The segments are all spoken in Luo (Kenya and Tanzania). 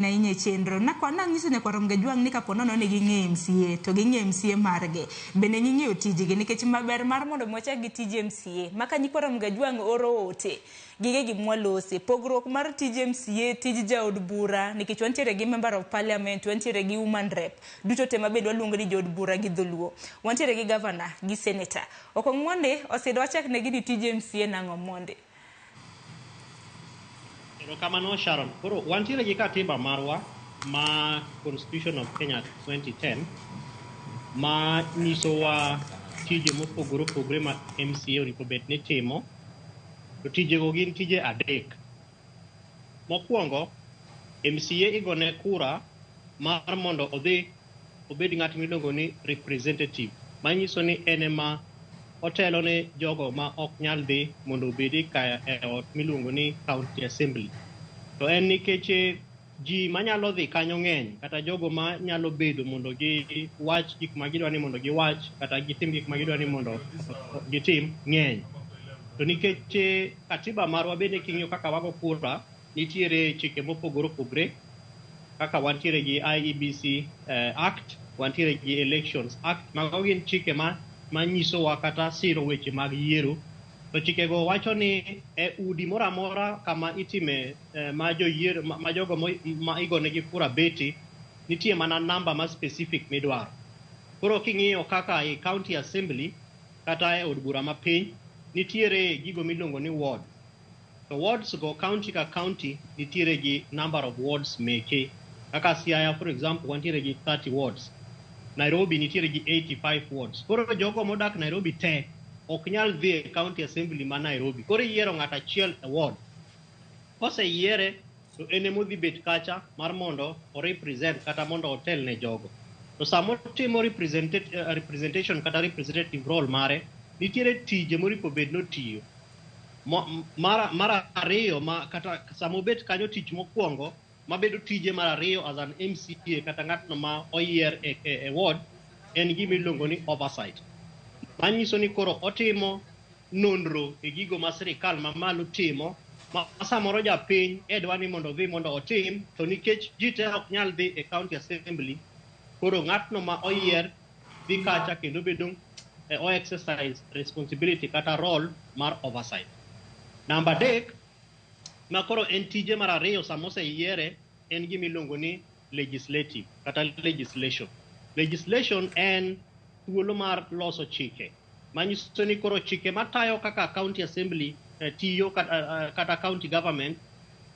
Ahinya e chenro. Nanyiso nyakwar Gajwang' ni kapo nono ni ging'e MCA to ging'e MCA margi bende ging'eyo tijgi, nikech maber mar mondo mi wachak gi tij MCA ma ka nyikwa Gajwang' oro ote gige gimwalose pogruok mar tij MCA, tij jaod bura, nikech wantiere gi member of parliament, wantiere gi woman rep duto te mabende waluongo ni jood bura gi dholuo, wantiere gi governor gi senator. Ok ong'wonde osido wachak negi ni tij MCA nang'o monde. Erokamano, Sharon. Koro wantiere gi katiba marwa ma Constitution of Kenya 2010 ma nyisowa tije mopogore opogore ma MCA onego bed ni timo. To tijego gin tije adek. Mokwongo, MCA igone kura mar mondo odhi obed ng'at miluongo ni representative, manyiso ni en ema otelo ne jogo ma ok nyal dhi mondo obedi ka e ot miluongo ni county assembly. To en nikech ji manyalo dhi kanyo ng'eny, kata jogo ma nyalo bedo mondo giwach gik ma gidwa ni mondo giwach, kata gitim gik ma gidwa ni mondo gitim ng'eny. To nikech katiba marwa bende king'iyo kaka wago kura, nitiere chike mopogore opogore, kaka wantiere gi IEBC Act, wantiere gi Elections Act. Mago gin chike ma manyisowa kata siro weche mag yiero. To chikego wacho ni e udi moro amora kama itime ma joyiero ma jogo ma igonegi kura bete, nitie mana namba ma specific midwaro. Koro king'iyo kaka e county assembly kata e od bura mapiny, nitiere gigo miluongo ni ward. To wards go, county ka county nitiere gi number of wards meke. Kaka Siaya, for example, wantiere gi 30 wards. Nairobi nitiere gi 85 wards. Koro jogo modak Nairobi te ok nyal dhi e county assembly ma Nairobi. Koro iyiero ng'at achiel e ward. Koseyiere to en emodhi bet kacha mar mondo o represent kata mondo otel ne jogo. To sama otimo representation kata representative role mare, nitiere tije moripo bed notiyo. Mar ariyo, ma kata sama obet kanyo, tich mokwongo mabedo tije mar ariyo as an MCA kata ng'atno ma oyier e ward en gima iluongo ni oversight. Manyiso ni koro otimo nonro e gigo ma sirikal mamalo timo, ma samoro japiny e dwa ni mondo odhi mondo otim, to nikech ji te ok nyal dhi e county assembly, koro ng'atno ma oyier dhi kacha kendo bedo o exercise responsibility kata role mar oversight. Namba adek, ma koro en tije mar ariyo sama oseyiere, en gima iluongo ni legislative kata legislation. Legislation en thuolo mar loso chike, manyiso ni koro chike matayo kaka county assembly tiyo kata county government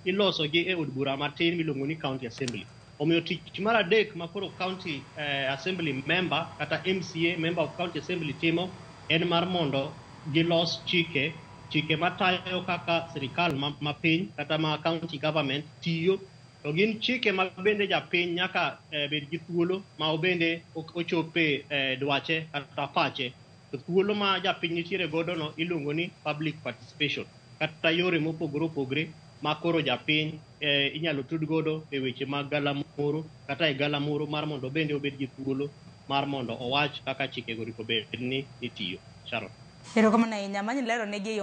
iloso gi e od bura matin miluongo ni county assembly. Omiyo tich mar adek ma koro county assembly member kata MCA, member of county assembly, timo en mar mondo gilos chike, chike matayo kaka sirikal ma piny kata ma county government tiyo. To gin chike ma bende japiny nyaka bed gi thuolo ma obende ochope dwache kata pache. To thuolo ma japiny nitiere godo no iluongo ni public participation, kata yore mopogore opogore ma koro japiny inyalo tud godo e weche mag galamoro kata e galamoro mar mondo bende obed gi thuolo mar mondo owach kaka chikego onego bed ni itiyo. Sharon. Erokamano ahinya. Manyi lero negi e yo.